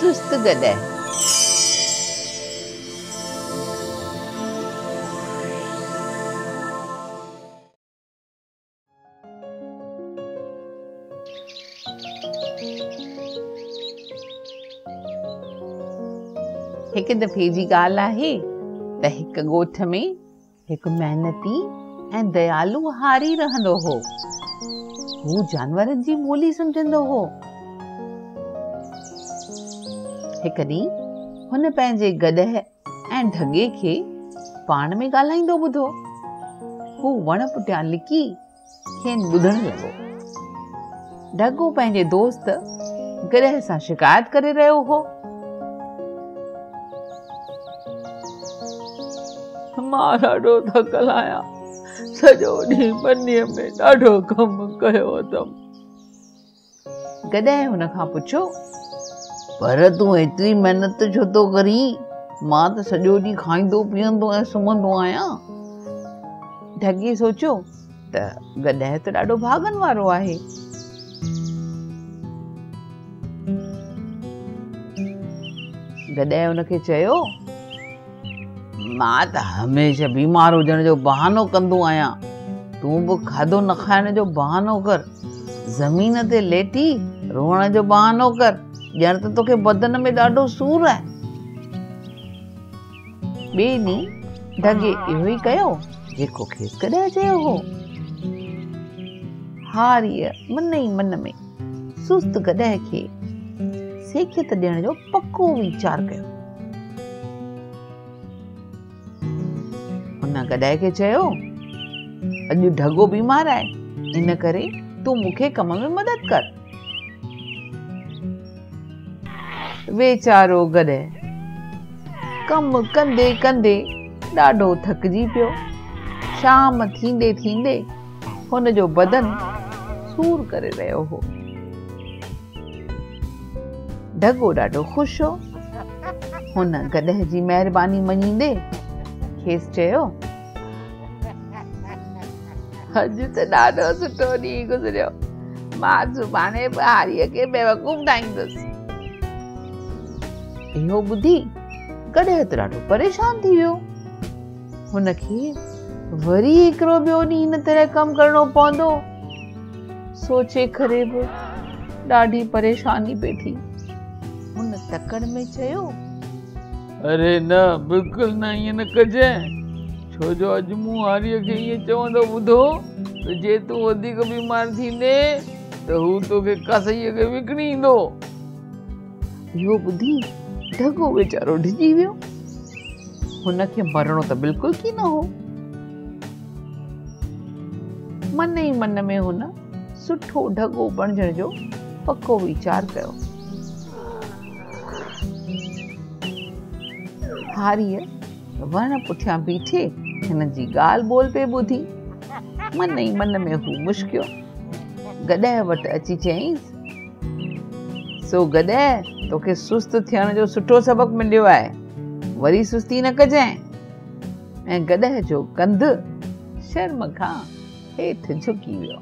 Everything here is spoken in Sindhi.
سست گڏهه. هڪ دفعي جي ڳالهه آهي ته هڪ ڳوٺ ۾ هڪ محنتي ۽ ديالو هاري رهندو هو. هو جانورن جي ٻولي سمجهندو هو. هڪ ڏينهن هن پنهنجي گڏهه ۽ ڍڳي کي پاڻ ۾ ڳالهائيندو ٻڌو. هو وڻ پٺيان لڪي کين ٻڌڻ لڳو. ڍڳو پنهنجي دوست گڏهه سان شڪايت ڪري رهيو هو. مان ڏاڍو ٿڪل آهيان. سڄو ڏينهن ٻنيء ۾ ڏاڍو ڪم ڪيو اٿم. گڏهه هن کان پڇيو. پر تون ايتري محنت ڇو ٿو ڪرين؟ مان ته سڄو ڏينهن کائيندو پيئندو ۽ سمهندو آهيان. ڍڳي سوچيو ته گڏهه ته ڏاڍو ڀاڳن وارو آهي. گڏهه هن کي چيو. مان ته هميشه بيمار هجڻ جو بهانو ڪندو آهيان. تون به کاڌو نه کائڻ جو بهانو ڪر. زمين تي ليٽي روئڻ جو بهانو ڪر، ڄڻ ته توکي بدن ۾ ڏاڍو سور آهي. ٻئي ڏينهن ڍڳي اهو ئي ڪيو جيڪو کيس گڏهه چيو هو. هاريء من ئي من ۾ سست گڏهه کي سيکت ڏيڻ جو پڪو ويچار ڪيو. هن گڏهه کي چيو، اڄ ڍڳو بيمار آهي، ان ڪري تون مون کي ڪم ۾ مدد ڪر. ويچارو گڏهه ڪم ڪندي ڪندي ڏاڍو ٿڪجي پيو. شام ٿيندي ٿيندي هن جو بدن سور ڪري رهيو هو. ڍڳو ڏاڍو خوش هو. هن گڏهه جي مهرباني مڃيندي کيس چيو. اڄ ته ڏاڍو سٺو ڏينهن گذريو. مان سڀاڻي به هاريء کي بيوقوف ٺاهيندس. اهو ٻڌي گڏهه ته ڏاڍو پريشان ٿي ويو. هن کي وري هڪڙو ٻيو ڏينهن هن طرح ڪم ڪرڻو پوندو. سوچي ڪري به ڏاڍي پريشاني پئي ٿي. هن تڪڙ ۾ چيو. اري نه، بلڪل نه ائين نه ڪجانء، ڇو جو اڄ مون هاريء کي ائين چوندو ٻڌو ته جي تون وڌيڪ بيمار ٿيندين ته هو توکي ڪاسائيء کي وڪڻي ايندو. اهو ٻڌي ڍڳو ويچارو ڊڄي ويو. هن کي مرڻو ته بلڪل ڪين هو. من ئي من ۾ هن سٺو ڍڳو بڻجڻ جو پڪو ويچار ڪيو. هاريء وڻ پٺيان بيٺي هن جي ڳالهه ٻولهه پئي ٻڌي. من ئي من ۾ هو مشڪيو. گڏهه وٽ اچي چيائينس، سو گڏهه، توکي سست ٿيڻ جو سٺو سبق مليو آهي. وري سستي نه ڪجانء. ۽ گڏهه جو ڪنڌ شرم کان هيٺ جهڪي ويو.